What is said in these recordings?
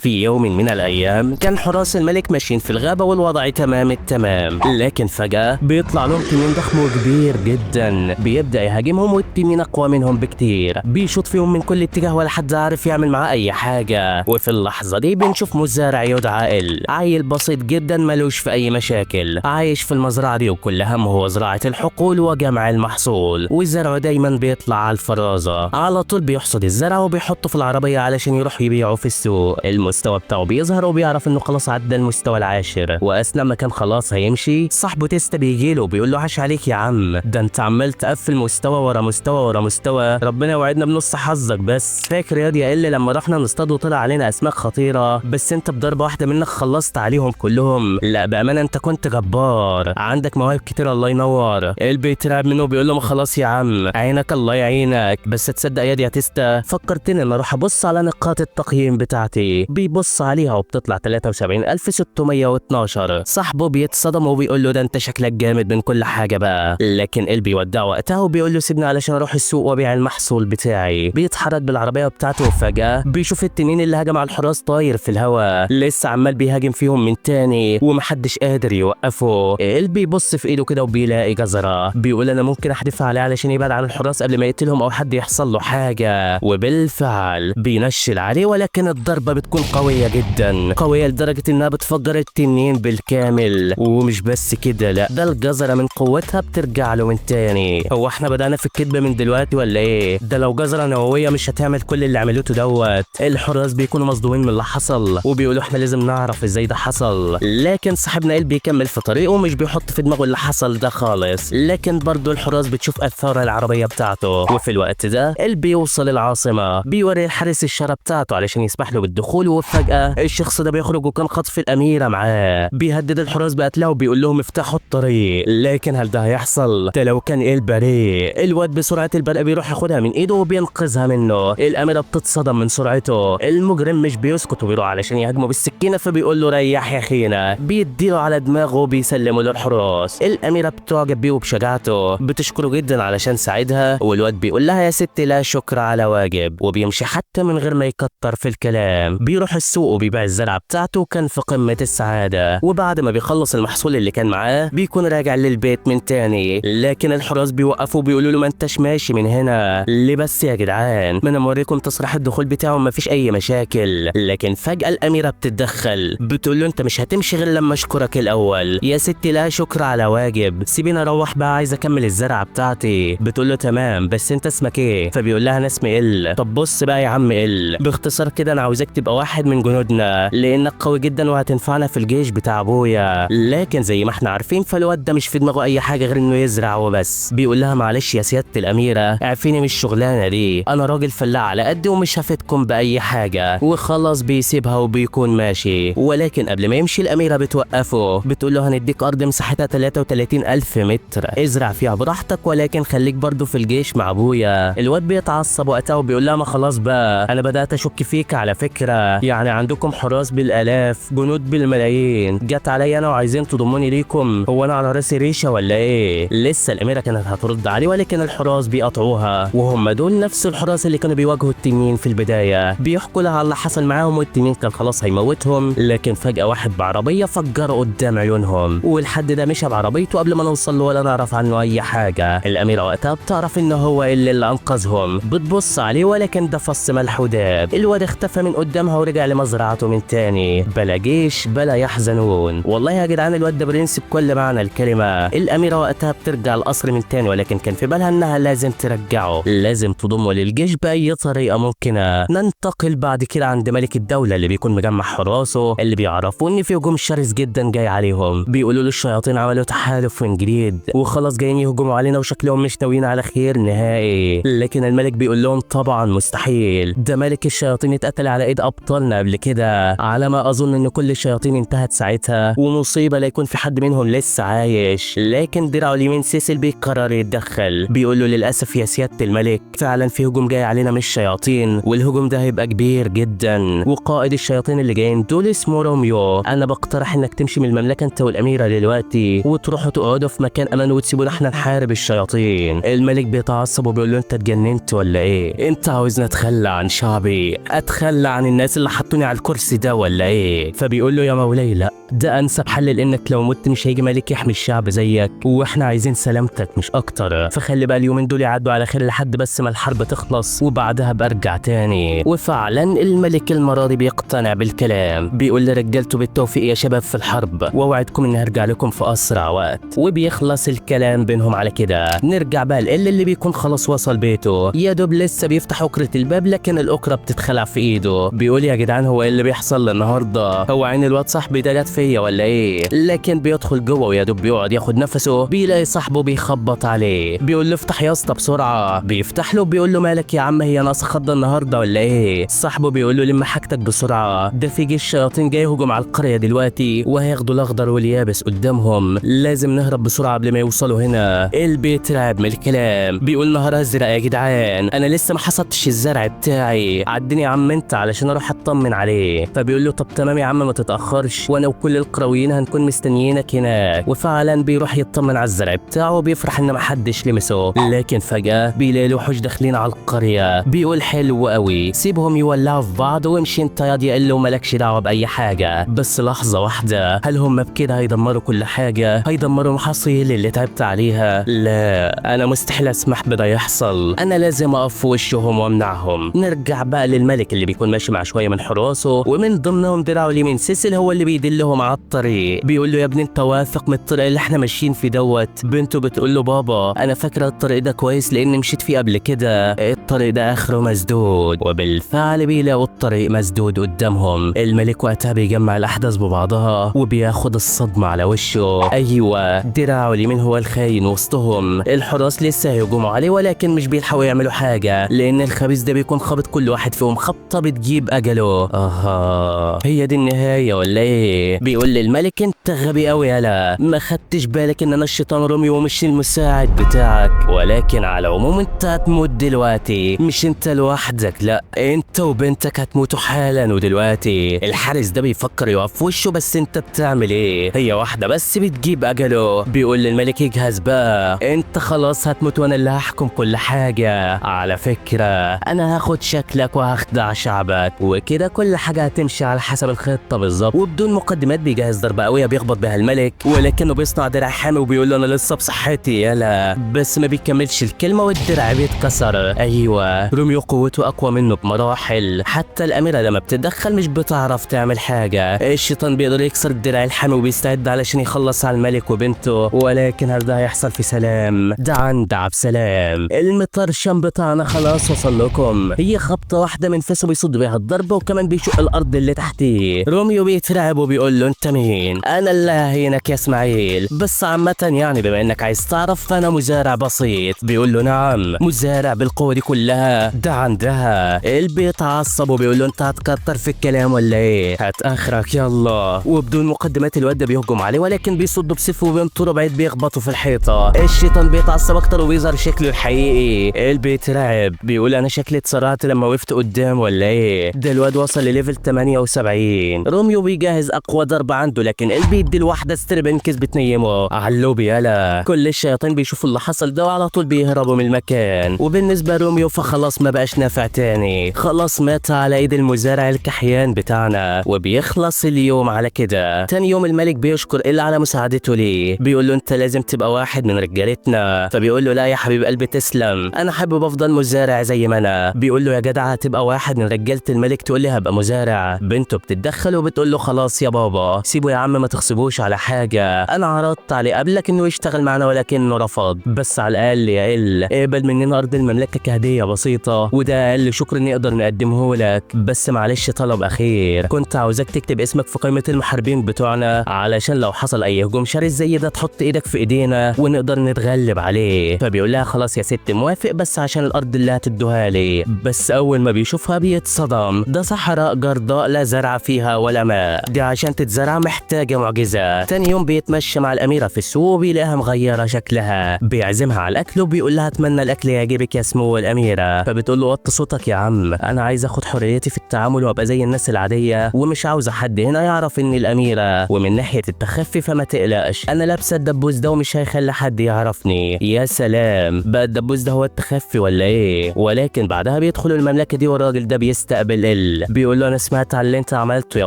في يوم من الأيام كان حراس الملك ماشيين في الغابة والوضع تمام التمام، لكن فجأة بيطلع لهم تنين ضخم وكبير جدا، بيبدأ يهاجمهم والتنين أقوى منهم بكتير، بيشوط فيهم من كل اتجاه ولا حد عارف يعمل معاه أي حاجة. وفي اللحظة دي بنشوف مزارع يدعى إل، عيل بسيط جدا ملوش في أي مشاكل، عايش في المزرعة دي وكل همه هو زراعة الحقول وجمع المحصول، وزرعه دايما بيطلع على الفرازة، على طول بيحصد الزرع وبيحطه في العربية علشان يروح يبيعه في السوق. المستوى بتاعه بيظهر وبيعرف انه خلاص عدى المستوى العاشر، واثناء ما كان خلاص هيمشي صاحبه تيستا بيجيله وبيقول له عاش عليك يا عم، ده انت عمال تقفل مستوى ورا مستوى ورا مستوى، ربنا يوعدنا بنص حظك. بس فاكر يا دي إلا لما رحنا نصطاد وطلع علينا اسماك خطيرة، بس انت بضربه واحدة منك خلصت عليهم كلهم، لا بامانه انت كنت جبار، عندك مواهب كتير الله ينور. اللي بيترعب منه بيقول له ما خلاص يا عم عينك الله يعينك، بس تصدق يا دي يا تيستا فكرتني ان اروح ابص على نقاط التقييم بتاعتي. بيبص عليها وبتطلع 73612. صاحبه بيتصدم وبيقول له ده انت شكلك جامد من كل حاجة بقى، لكن اللي بيودعه وقتها وبيقول له سيبني علشان اروح السوق وابيع المحصول بتاعي. بيتحرك بالعربية بتاعته وفجاة بيشوف التنين اللي هجم على الحراس طاير في الهواء، لسه عمال بيهاجم فيهم من تاني ومحدش قادر يوقفه. اللي بيبص في ايده كده وبيلاقي جزرة، بيقول انا ممكن احدفها عليه علشان يبعد عن الحراس قبل ما يقتلهم او حد يحصل له حاجة، وبالفعل بينشل عليه، ولكن الضربة بتكون قوية جدا، قوية لدرجة انها بتفجر التنين بالكامل. ومش بس كده، لا ده الجزره من قوتها بترجع له من تاني. هو احنا بدأنا في الكذب من دلوقتي ولا ايه؟ ده لو جزرة نووية مش هتعمل كل اللي عملته دوت. الحراس بيكونوا مصدومين من اللي حصل وبيقولوا احنا لازم نعرف ازاي ده حصل، لكن صاحبنا إل بيكمل في طريقه ومش بيحط في دماغه اللي حصل ده خالص. لكن برضه الحراس بتشوف اثار العربية بتاعته، وفي الوقت ده إل بيوصل العاصمة، بيوري الحارس الشارة بتاعته علشان يسمح له بالدخول، وفجأة الشخص ده بيخرج وكان خاطف الأميرة معاه، بيهدد الحراس بقتلها وبيقول لهم افتحوا الطريق. لكن هل ده هيحصل؟ ده لو كان إل بريء. الواد بسرعة البرق بيروح ياخدها من ايده وبينقذها منه. الأميرة بتتصدم من سرعته، المجرم مش بيسكت وبيروح علشان يهاجمه بالسكينة، فبيقول له ريح يا خينا، بيديله على دماغه وبيسلمه للحراس. الأميرة بتعجب بيه وبشجاعته، بتشكره جدا علشان ساعدها، والواد بيقول لها يا ستي لا شكر على واجب، وبيمشي حتى من غير ما يكتر في الكلام. بيروح السوق وبيبيع الزرعة بتاعته وكان في قمة السعادة. وبعد ما بيخلص المحصول اللي كان معاه بيكون راجع للبيت من تاني، لكن الحراس بيوقفوا وبيقولوا له ما انتش ماشي من هنا. ليه بس يا جدعان؟ ما انا موريكم تصريح الدخول بتاعه مفيش اي مشاكل. لكن فجأة الأميرة بتتدخل، بتقول له انت مش هتمشي غير لما اشكرك الاول. يا ستي لا شكر على واجب، سيبيني اروح بقى عايز اكمل الزرعة بتاعتي. بتقول له تمام بس انت اسمك ايه؟ فبيقول لها انا اسمي ال. طب بص بقى يا عم ال، باختصار كده انا عاوزك تبقى واحد من جنودنا لانك قوي جدا وهتنفعنا في الجيش بتاع ابويا. لكن زي ما احنا عارفين فالواد ده مش في دماغه اي حاجة غير انه يزرع وبس. بيقول لها معلش يا سيادة الاميرة اعفيني من الشغلانة دي، انا راجل فلاح على قدي ومش هفيدكم باي حاجة. وخلاص بيسيبها وبيكون ماشي. ولكن قبل ما يمشي الاميرة بتوقفه، بتقول له هنديك ارض مساحتها 33,000 متر، ازرع فيها براحتك ولكن خليك برضه في الجيش مع ابويا. الواد بيتعصب وقتها وبيقول لها ما خلاص بقى انا بدات اشك فيك على فكرة، يعني عندكم حراس بالالاف جنود بالملايين، جت عليا انا وعايزين تضموني ليكم، هو انا على راسي ريشه ولا ايه؟ لسه الاميرة كانت هترد عليه ولكن الحراس بيقطعوها، وهم دول نفس الحراس اللي كانوا بيواجهوا التنين في البداية. بيحكوا لها على اللي حصل معاهم والتنين كان خلاص هيموتهم، لكن فجاة واحد بعربيه فجره قدام عيونهم، والحد ده مشى بعربيته قبل ما نوصل له ولا نعرف عنه اي حاجة. الاميرة وقتها بتعرف ان هو اللي انقذهم، بتبص عليه ولكن ده فص ملح وداب. الواد اختفى من قدامها ورجع لمزرعته من تاني، بلا جيش بلا يحزنون. والله يا جدعان الواد ده برنس بكل معنى الكلمة. الاميرة وقتها بترجع القصر من تاني، ولكن كان في بالها انها لازم ترجعه، لازم تضمه للجيش باي طريقه ممكنة. ننتقل بعد كده عند ملك الدولة اللي بيكون مجمع حراسة اللي بيعرفوا ان في هجوم شرس جدا جاي عليهم. بيقولوا له الشياطين عملوا تحالف من جديد وخلاص جايين يهجموا علينا وشكلهم مش ناويين على خير نهائي. لكن الملك بيقول لهم طبعا مستحيل، ده ملك الشياطين اتقتل على ايد ابطالنا قبل كده، على ما اظن ان كل الشياطين انتهت ساعتها ومصيبه لا يكون في حد منهم لسه عايش. لكن دراعه اليمين سيسل بيقرر يتدخل، بيقول له للاسف يا سيادة الملك فعلا في هجوم جاي علينا من الشياطين، والهجوم ده هيبقى كبير جدا، وقائد الشياطين اللي جايين دول اسمه روميو. انا بقترح انك تمشي من المملكة انت والاميره دلوقتي وتروحوا تقعدوا في مكان امان وتسيبونا احنا نحارب الشياطين. الملك بيتعصب وبيقول له انت اتجننت ولا ايه؟ انت عاوزني اتخلى عن شعبي، اتخلى عن الناس اللي حطوني على الكرسي ده ولا ايه؟ فبيقول له يا مولاي لا، ده انسب حل، لانك لو مت مش هيجي ملك يحمي الشعب زيك، واحنا عايزين سلامتك مش اكتر، فخلي بقى اليومين دول يعدوا على خير لحد بس ما الحرب تخلص وبعدها برجع تاني. وفعلا الملك المرة دي بيقتنع بالكلام، بيقول لرجالته بالتوفيق يا شباب في الحرب، واوعدكم اني هرجع لكم في اسرع وقت. وبيخلص الكلام بينهم على كده. نرجع بقى لإل اللي بيكون خلاص وصل بيته، يا دوب لسه بيفتح أكرة الباب لكن الأكرة بتتخلع في ايده. بيقول يا جدعان هو ايه اللي بيحصل النهارده؟ هو عين الواد صاحبي ده جت فيا ولا ايه؟ لكن بيدخل جوه ويا دوب بيقعد ياخد نفسه، بيلاقي صاحبه بيخبط عليه، بيقول له افتح يا اسطى بسرعة. بيفتح له بيقول له مالك يا عم، هي ناقصه خضه النهارده ولا ايه؟ صاحبه بيقول له لم حاجتك بسرعة، ده في جيش شياطين جاي يهجم على القرية دلوقتي وهياخدوا الاخضر واليابس قدامهم، لازم نهرب بسرعة قبل ما يوصلوا هنا. البيت رعب من الكلام، بيقول نهار ازرق يا جدعان، انا لسه ما حصدتش الزرع بتاعي، عدني يا عم انت علشان اروح اطمن عليه. فبيقول له طب تمام يا عم ما تتاخرش، وانا وكل القرويين هنكون مستنيينك هناك. وفعلا بيروح يطمن على الزرع بتاعه وبيفرح ان ما حدش لمسه. لكن فجاة بيلاقي الوحوش داخلين على القرية، بيقول حلو قوي سيبهم يولعوا في بعض وامشي انت ياض يا قل ومالكش دعوه باي حاجة. بس لحظة واحدة، هل هم بكده هيدمروا كل حاجة؟ هيدمروا محاصيل اللي تعبت عليها؟ لا، انا مستحيل اسمح بده يحصل، انا لازم اقف في وشهم وامنعهم. نرجع بقى للملك اللي بيكون ماشي مع شوية من حراسة، ومن ضمنهم دراعه اليمين سيسل هو اللي بيدلهم على الطريق. بيقول له يا ابني انت واثق من الطريق اللي احنا ماشيين في دوت؟ بنته بتقول له بابا انا فاكره الطريق ده كويس لان مشيت فيه قبل كده، الطريق ده اخره مسدود. وبالفعل بيلاقوا الطريق مسدود قدامهم. الملك وقتها بيجمع الاحداث ببعضها وبياخد الصدمة على وشه. ايوه، دراعه اليمين هو الخاين وسطهم، الحراس لسه هيهجموا عليه ولكن مش بيلحقوا يعملوا حاجة لان الخبيث ده بيكون خابط كل واحد فيهم خبطه بتجيب اجله. اها، هي دي النهاية ولا ايه؟ بيقول للملك انت غبي قوي يالا، ما خدتش بالك ان انا الشيطان روميو ومش المساعد بتاعك، ولكن على العموم انت هتموت دلوقتي، مش انت لوحدك، لا انت وبنتك هتموتوا حالا ودلوقتي. الحارس ده بيفكر يقف في وشه، بس انت بتعمل ايه؟ هي واحدة بس بتجيب اجله. بيقول للملك اجهز بقى، انت خلاص هتموت وانا اللي هحكم كل حاجة، على فكرة انا هاخد شكلك وهخدع شعبك، وكده كل حاجة هتمشي على حسب الخطة بالظبط. وبدون مقدمات بيجهز ضربه قوية بيخبط بها الملك، ولكنه بيصنع درع حامي وبيقول له انا لسه بصحتي يالا، بس ما بيكملش الكلمة والدرع بيتكسر. ايوه، روميو قوته اقوى منه بمراحل، حتى الاميرة لما بتتدخل مش بتعرف تعمل حاجة. الشيطان بيقدر يكسر الدرع الحامي وبيستعد علشان يخلص على الملك وبنته، ولكن هل ده هيحصل في سلام؟ ده عندع بسلام. المطرشم بتاعنا خلاص وصل لكم، هي خبطه واحدة من فاسه بيصد بيها الضربة وكمان بيشق الارض اللي تحتيه. روميو بيترعب وبيقول له انت مين؟ انا اللي ههينك يا اسماعيل، بس عامة يعني بما انك عايز تعرف فانا مزارع بسيط. بيقول له نعم، مزارع بالقوة دي كلها؟ ده عندها. بيتعصب وبيقول له انت هتكتر في الكلام ولا ايه؟ هات اخرك يلا. وبدون مقدمات الواد ده بيهجم عليه، ولكن بيصده بسيفه وبينطره بعيد بيخبطه في الحيطة. الشيطان بيتعصب اكتر وبيظهر شكله الحقيقي. بيترعب بيقول انا شكلي اتسرعت لما وقفت قدام ولا ايه؟ ده الواد وصل ل level 78. روميو بيجهز اقوى ضربه عنده، لكن بيدي الواحدة ستربنكس بتنيمه على اللوبي يالا. كل الشياطين بيشوفوا اللي حصل ده وعلى طول بيهربوا من المكان. وبالنسبة لروميو فخلاص ما بقاش نافع تاني، خلاص مات على ايد المزارع الكحيان بتاعنا. وبيخلص اليوم على كده. تاني يوم الملك بيشكر إلا على مساعدته ليه، بيقول له انت لازم تبقى واحد من رجالتنا. فبيقول له لا يا حبيب قلبي تسلم، انا حابب افضل مزارع زي ما انا. بيقول له يا جدع هتبقى واحد من رجاله الملك تقول لي هبقى مزارع؟ بنته بتتدخل وبتقول له خلاص يا بابا سيبه يا عم ما تغصبوش على حاجة، انا عرضت عليه قبلك انه يشتغل معنا ولكنه رفض، بس على الاقل يا ال اقبل مننا ارض المملكة كهدية بسيطة، وده اقل شكر نقدر نقدمه لك، بس معلش طلب اخير، كنت عاوزك تكتب اسمك في قائمة المحاربين بتوعنا علشان لو حصل اي هجوم شرس زي ده تحط ايدك في ايدينا ونقدر نتغلب عليه. فبيقول لها خلاص يا ست موافق، بس عشان الارض اللي هتدوها لي. بس اول ما بيشوفها بيتصدم، ده صحراء جرداء لا زرع فيها ولا ماء، دي عشان تتزرع زرعه محتاجه معجزه. تاني يوم بيتمشى مع الاميرة في السوق وبيلاقيها مغيرة شكلها، بيعزمها على الاكل وبيقول لها اتمنى الاكل يعجبك يا سمو الاميرة. فبتقول له وطي صوتك يا عم، انا عايز اخد حريتي في التعامل وابقى زي الناس العادية ومش عاوزه حد هنا يعرف اني الاميرة، ومن ناحية التخفي فما تقلقش انا لابسه الدبوس ده ومش هيخلي حد يعرفني. يا سلام، بقى الدبوس ده هو التخفي ولا ايه؟ ولكن بعدها بيدخلوا المملكة دي والراجل ده بيستقبل بيقول له انا سمعت على اللي انت عملته يا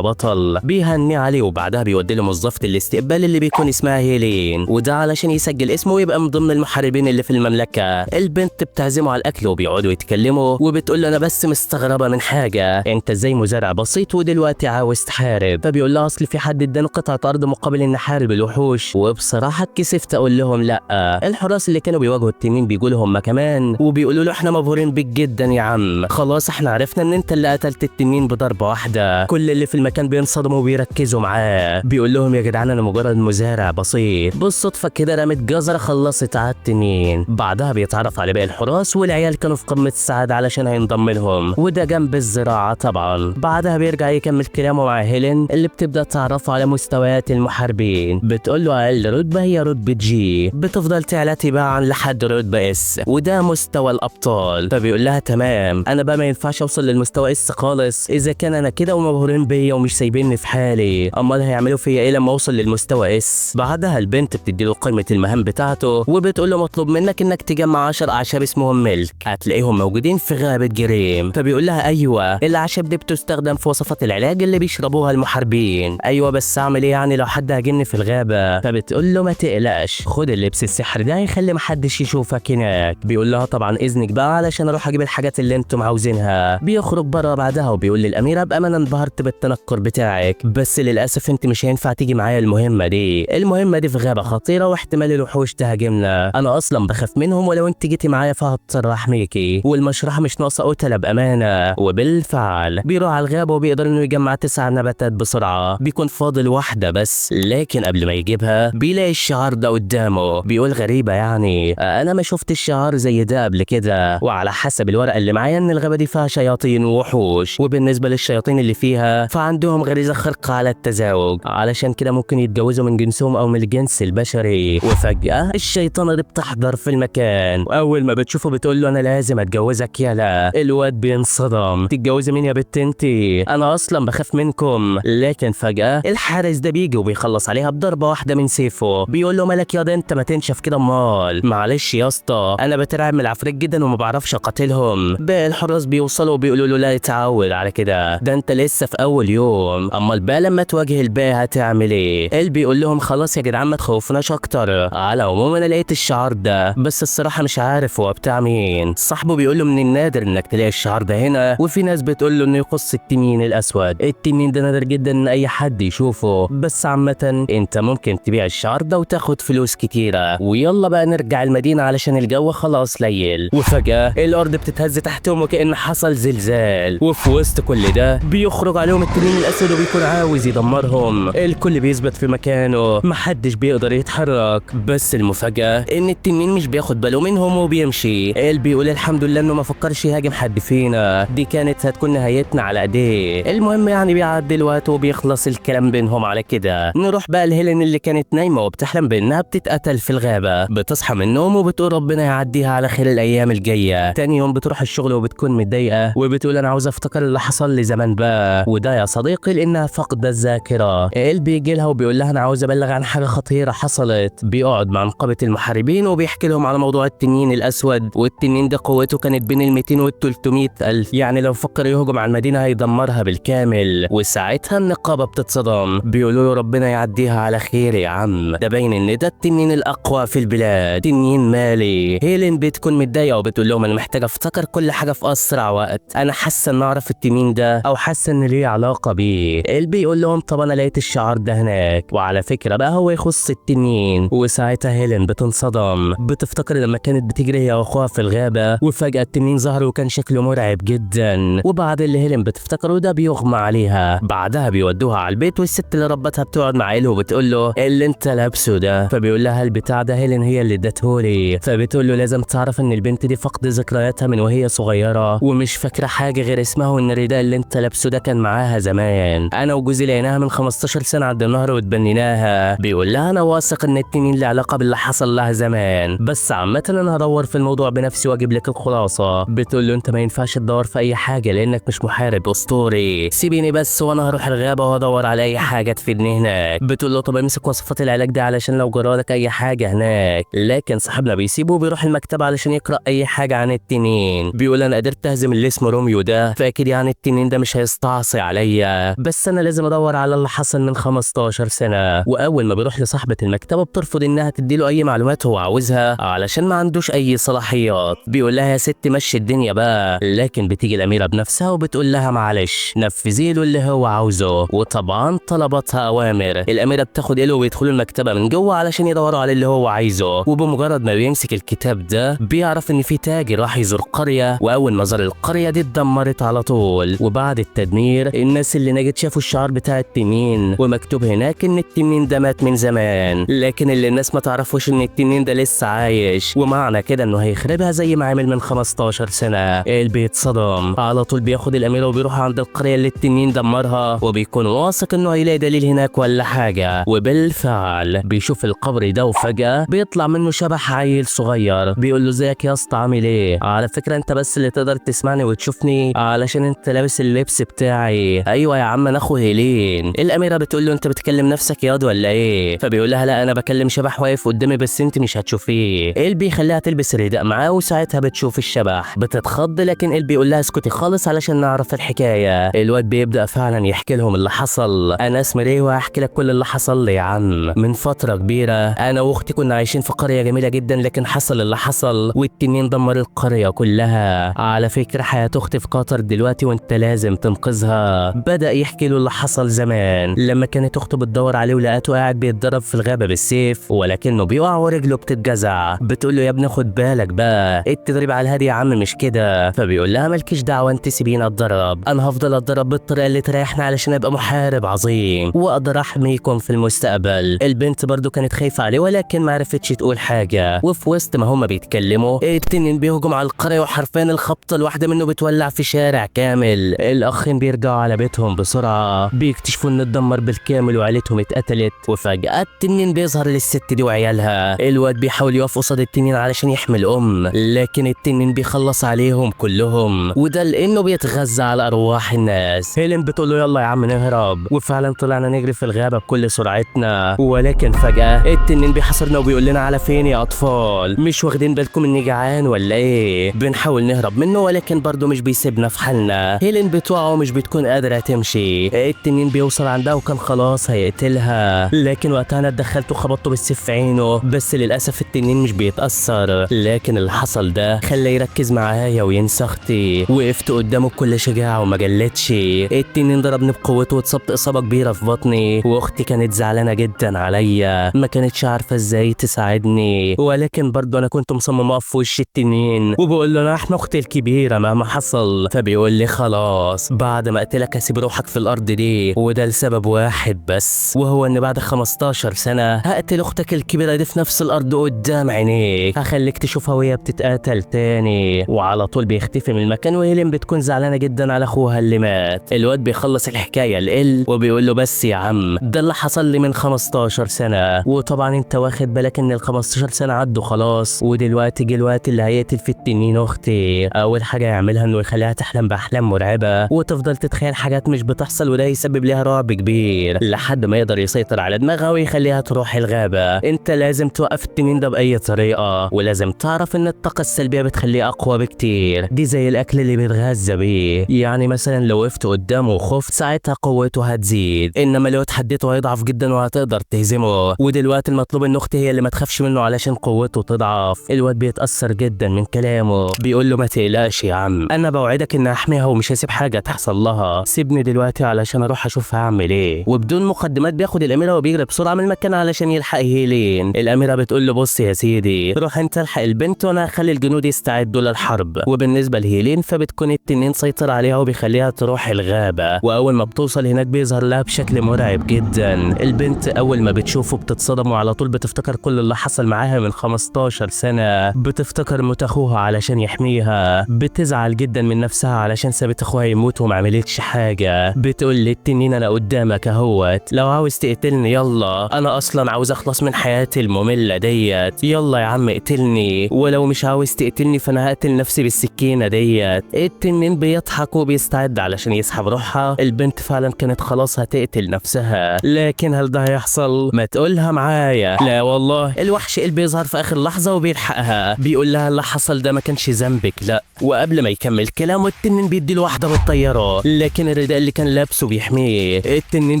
بطل، بيهني عليه. وبعدها بيودي له موظفة الاستقبال اللي بيكون اسمها هيلين، وده علشان يسجل اسمه ويبقى من ضمن المحاربين اللي في المملكة. البنت بتعزمه على الاكل وبيقعدوا يتكلموا وبتقول له انا بس مستغربه من حاجة، انت ازاي مزارع بسيط ودلوقتي عاوز تحارب؟ فبيقول لها اصل في حد اداني قطعه ارض مقابل ان احارب الوحوش، وبصراحة اتكسفت اقول لهم لا. الحراس اللي كانوا بيواجهوا التنين بيقولوا هم كمان وبيقولوا له احنا مبهورين بيك جدا يا عم، خلاص احنا عرفنا ان انت اللي قتلت التنين بضربه واحدة. كل اللي في المكان بينصدموا وبيركزوا معاه، بيقول لهم يا جدعان انا مجرد مزارع بسيط، بالصدفة كده رمت جزرة خلصت على التنين. بعدها بيتعرف على باقي الحراس والعيال كانوا في قمة السعادة علشان هينضم لهم، وده جنب الزراعة طبعا. بعدها بيرجع يكمل كلامه مع هيلين اللي بتبدا تعرفه على مستويات المحاربين، بتقول له اقل رتبه هي رتبه G، بتفضل تعلى تباعا لحد رتبه S وده مستوى الابطال. فبيقول لها تمام، انا بقى ما ينفعش اوصل للمستوى S خالص، اذا كان انا كده ومبهورين بيا ومش سايبيني في حالي، امال هيعملوا فيا ايه لما اوصل للمستوى S؟ بعدها البنت بتدي له قائمة المهام بتاعته وبتقول له مطلوب منك انك تجمع 10 اعشاب اسمهم ملك، هتلاقيهم موجودين في غابه جريم. فبيقول لها ايوه الاعشاب دي بتستخدم في وصفات العلاج اللي بيشربوها المحاربين. ايوه بس اعمل ايه يعني لو حد هاجمني في الغابة؟ فبتقول له ما تقلقش، خد اللبس السحري ده هيخلي محدش يشوفك هناك. بيقول لها طبعا اذنك بقى علشان اروح اجيب الحاجات اللي انتم عاوزينها. بيخرج بره بعدها وبيقول للاميره بامانه انبهرت بالتنكر بتاعك، بس للاسف انت مش هينفع تيجي معايا المهمة دي، المهمة دي في غابه خطيرة واحتمال الوحوش تهاجمنا، انا اصلا بخاف منهم ولو انت جيتي معايا فهضطر احميكي، والمشرحه مش ناقصه قتله بامانه. وبالفعل بيروح على الغابة وبيقدر انه يجمع 9 نباتات بسرعة، بيكون فاضل واحدة بس، لكن قبل ما يجيبها بيلاقي الشعار ده قدامه. بيقول غريبة يعني انا ما شفت الشعار زي ده قبل كده، وعلى حسب الورقة اللي معايا ان الغابة دي فيها شياطين ووحوش، وبالنسبة للشياطين اللي فيها فعندهم غريزة خارقة على التزاوج، علشان كده ممكن يتجوزوا من جنسهم او من الجنس البشري. وفجاة الشيطانه دي بتحضر في المكان، واول ما بتشوفه بتقول له انا لازم اتجوزك يالا. الواد بينصدم، تتجوزي مين يا بنت انتي؟ انا اصلا بخاف منكم. لكن فجاة الحارس ده بيجي وبيخلص عليها بضربه واحدة من سيفه، بيقول له مالك يا ده انت ما تنشف كده امال؟ معلش يا اسطى انا بترعب من العفريت جدا وما بعرفش اقاتلهم. باقي الحراس بيوصلوا وبيقولوا له لا اتعود على كده، ده انت لسه في اول يوم، امال بقى لما تواجه الباقي هتعمل ايه؟ اللي بيقول لهم خلاص يا جدعان ما تخوفناش اكتر، على العموم انا لقيت الشعار ده بس الصراحة مش عارف هو بتاع مين. صاحبه بيقول له من النادر انك تلاقي الشعار ده هنا، وفي ناس بتقول له انه يخص التنين الاسود، التنين ده نادر جدا ان اي حد يشوفه، بس عامة انت ممكن تبيع الشعار ده وتاخد فلوس كتيرة. ويلا بقى نرجع المدينة علشان الجو خلاص ليل. وفجاة الارض بتتهز تحتهم وكأن حصل زلزال، وفي وسط كل ده بيخرج عليهم التنين الاسود وبيكون عاوز يدمرهم. الكل بيثبت في مكانه، محدش بيقدر يتحرك، بس المفاجاة ان التنين مش بياخد باله منهم وبيمشي. ال بيقول الحمد لله انه ما فكرش يهاجم حد فينا، دي كانت هتكون نهايتنا على ايديه. المهم يعني بيعدي الوقت وبيخلص الكلام بينهم على كده. نروح بقى لهيلين اللي كانت نايمة وبتحلم بانها بتتقتل في الغابة، بتصحى من النوم وبتقول ربنا يعديها على خير الايام الجاية. تاني يوم بتروح الشغل وبتكون متضايقة وبتقول انا عاوزه افتكر اللي حصل لي زمان بقى، وده يا صديقي لانها فاقده الذاكرة. ال بيجي لها وبيقول لها انا عاوز ابلغ عن حاجة خطيرة حصلت. بيقعد مع نقابة المحاربين وبيحكي لهم على موضوع التنين الاسود، والتنين ده قوته كانت بين ال 200 وال 300 الف، يعني لو فكر يهجم على المدينة هيدمرها بالكامل. وساعتها النقابة بتتصدم، بيقولوا له ربنا يعديها على خير يا عم، ده باين ان ده التنين الاقوى في البلاد، تنين مالي. هيلين بتكون متضايقة وبتقول لهم انا محتاجه افتكر كل حاجة في اسرع وقت، انا حاسه ان اعرف التنين ده او حاسه ان ليه علاقة بيه. ال بيقول لهم طب انا لقيت الشعار ده هناك، وعلى فكرة بقى هو يخص التنين. وساعتها هيلين بتنصدم، بتفتكر لما كانت بتجري هي واخوها في الغابة وفجاة التنين ظهر وكان شكله مرعب جدا. وبعد اللي هيلين بتفتكره ده بيغمى عليها. بعدها بيودوها على البيت والست اللي ربتها بتقعد مع عيله وبتقول له اللي انت لابسه ده، فبيقول لها البتاع ده هيلين هي اللي ادتهولي. فبتقول له لازم تعرف ان البنت دي فقد ذكرياتها من وهي صغيرة ومش فاكره حاجة غير اسمها وان الرداء اللي انت لابسه ده كان معاها زمان، انا وجوزي لقيناها قابلناها من 15 سنة عند النهر وتبنيناها. بيقول لها انا واثق ان التنين له علاقة باللي حصل لها زمان، بس عامة انا هدور في الموضوع بنفسي واجيب لك الخلاصة. بتقول له انت ما ينفعش تدور في اي حاجة لانك مش محارب اسطوري، سيبيني بس وانا هروح الغابة وادور على اي حاجة تفيدني هناك. بتقول له طب امسك وصفات العلاج دي علشان لو جرالك اي حاجة هناك. لكن صاحبنا بيسيبه وبيروح المكتبة علشان يقرا اي حاجة عن التنين. بيقول انا قدرت اهزم اللي اسمه روميو ده، فاكيد يعني التنين ده مش هيستعصي عليا، بس انا لازم ادور على اللي حصل من 15 سنة. واول ما بيروح لصاحبه المكتبة بترفض انها تديله اي معلومات هو عاوزها علشان ما عندوش اي صلاحيات. بيقول لها يا ست مشي الدنيا بقى، لكن بتيجي الاميرة بنفسها وبتقول لها معلش نفذي له اللي هو عاوزه، وطبعا طلبتها اوامر. الاميرة بتاخد اله ويدخلوا المكتبة من جوه علشان يدوروا على اللي هو عايزه. وبمجرد ما بيمسك الكتاب ده بيعرف ان في تاجر راح يزور قرية، واول ما زار القرية دي اتدمرت على طول. وبعد التدمير الناس اللي نجت شافوا الشعار بتاع التنين، ومكتوب هناك ان التنين ده مات من زمان، لكن اللي الناس ما تعرفوش ان التنين ده لسه عايش، ومعنى كده انه هيخربها زي ما عمل من 15 سنة. البيت صدم على طول، بياخد الاميرة وبيروح عند القرية اللي التنين دمرها، وبيكون واثق انه هيلاقي دليل هناك ولا حاجة. وبالفعل بيشوف القبر ده، وفجاة بيطلع منه شبح عيل صغير بيقول له ازيك يا اسطى عامل ايه؟ على فكرة انت بس اللي تقدر تسمعني وتشوفني علشان انت لابس اللبس بتاعي. ايوه يا عم انا اخو هيلين. الاميرة بتقول له انت بتكلم نفسك ياض ولا ايه؟ فبيقول لها لا انا بكلم شبح واقف قدامي بس انت مش هتشوفيه. إيه بيخليها تلبس الرداء معاه، وساعتها بتشوف الشبح بتتخض، لكن إيه بيقول لها اسكتي خالص علشان نعرف الحكاية. الواد بيبدا فعلا يحكي لهم اللي حصل. انا اسمي ري وهحكي لك كل اللي حصل لي يا عم. من فترة كبيرة انا واختي كنا عايشين في قرية جميلة جدا، لكن حصل اللي حصل والتنين دمر القرية كلها. على فكرة حياة اختي في قطر دلوقتي وانت لازم تنقذها. بدا يحكي له اللي حصل زمان لما كانت اخته بتدور عليه ولقته قاعد بيتضرب في الغابة بالسيف، ولكنه بيقع ورجله بتتجزع. بتقول له يا ابني خد بالك بقى، التدريب على الهادي يا عم مش كده. فبيقول لها مالكيش دعوه انت سيبيني اتدرب، انا هفضل اتدرب بالطريقة اللي تريحني علشان ابقى محارب عظيم واقدر احميكم في المستقبل. البنت برضو كانت خايفة عليه ولكن ما عرفتش تقول حاجة. وفي وسط ما هما بيتكلموا التنين بيهجم على القرية، وحرفيا الخبطه الواحدة منه بتولع في شارع كامل. الاخين بيرجعوا على بيتهم بسرعة، بيكتشفوا ان اتدمر بالكامل وعيلتهم اتقتلت. وفجاة التنين بيظهر للست دي وعيالها. الواد بيحاول يقف قصاد التنين علشان يحمي الام، لكن التنين بيخلص عليهم كلهم، وده لانه بيتغذى على ارواح الناس. هيلين بتقول له يلا يا عم نهرب، وفعلا طلعنا نجري في الغابة بكل سرعتنا، ولكن فجاة التنين بيحاصرنا وبيقول لنا على فين يا اطفال؟ مش واخدين بالكم اني جعان ولا ايه؟ بنحاول نهرب منه ولكن برضه مش بيسيبنا في حالنا. هيلين بتقع ومش بتكون قادرة تمشي. التنين بيوصل عندها وكان خلاص هيقتلها، لكن وقتها انا اتدخلت وخبطته بالسيف في عينه، بس للاسف التنين مش بيتاثر. لكن اللي حصل ده خلاه يركز معايا وينسى اختي. وقفت قدامه بكل شجاعة وما جلتش. التنين ضربني بقوته واتصبت اصابه كبيرة في بطني، واختي كانت زعلانة جدا عليا، ما كانتش عارفه ازاي تساعدني، ولكن برضه انا كنت مصمم اقف في وش التنين وبقول له انا احمي اختي الكبيرة مهما حصل. فبيقول لي خلاص بعد ما اقتلك هسيب روحك في الارض دي، وده لسبب واحد بس، وهو ان بعد 15 سنة هقتل اختك الكبيرة دي في نفس الارض قدام عينيك، هخليك تشوفها وهي بتتقتل تاني. وعلى طول بيختفي من المكان، وهيلين بتكون زعلانة جدا على اخوها اللي مات. الواد بيخلص الحكاية لإل وبيقول له بس يا عم ده اللي حصل لي من 15 سنة، وطبعا انت واخد بالك ان ال 15 سنة عدوا خلاص، ودلوقتي جه الوقت اللي هيقتل في التنين اختي. اول حاجة يعملها انه يخليها تحلم باحلام مرعبة وتفضل تتخيل حاجات مش بتحصل، وده يسبب لها رعب كبير لحد ما يقدر يسيطر على دماغها ويخليها تروح الغابة. انت لازم توقف التنين ده باي طريقه، ولازم تعرف ان الطاقة السلبية بتخليه اقوى بكتير، دي زي الاكل اللي بيتغذى بيه، يعني مثلا لو وقفت قدامه وخفت ساعتها قوته هتزيد، انما لو اتحديته هيضعف جدا وهتقدر تهزمه. ودلوقتي المطلوب ان اختي هي اللي ما تخافش منه علشان قوته تضعف. الواد بيتاثر جدا من كلامه، بيقول له ما تقلقش يا عم، انا بوعدك ان احميها ومش هسيب حاجة تحصل لها، سيبني دلوقتي علشان اروح اشوف هعمل ايه. وبدون مقدمات بياخد الاميرة وبيجري بسرعة من المكان علشان يلحق هيلين. الاميرة بتقول له بص يا سيدي، روح انت الحق البنت وانا هخلي الجنود يستعدوا للحرب. وبالنسبة لهيلين فبتكون التنين سيطر عليها وبيخليها تروح الغابة، واول ما بتوصل هناك بيظهر لها بشكل مرعب جدا. البنت اول ما بتشوفه بتتصدم وعلى طول بتفتكر كل اللي حصل معاها من 15 سنة، بتفتكر موت اخوها علشان يحميها، بتزعل جدا من نفسها علشان سابت اخوها يموت وما عملتش حاجة. بتقول للتنين انا قدامك اهوت، لو عاوز تقتلني يلا، انا اصلا عاوز اخلص من حياتي الممله ديت، يلا يا عم اقتلني، ولو مش عاوز تقتلني فانا هقتل نفسي بالسكينة ديت. التنين بيضحك وبيستعد علشان يسحب روحها. البنت فعلا كانت خلاص هتقتل نفسها، لكن هل ده هيحصل؟ ما تقولها معايا. لا والله، الوحش اللي بيظهر في اخر لحظة وبيلحقها، بيقول لها اللي حصل ده ما كانش ذنبك، لا. وقبل ما يكمل كلامه التنين بيدي له واحدة بالطيارة، لكن الرداء اللي كان لابسه بيحميه. التنين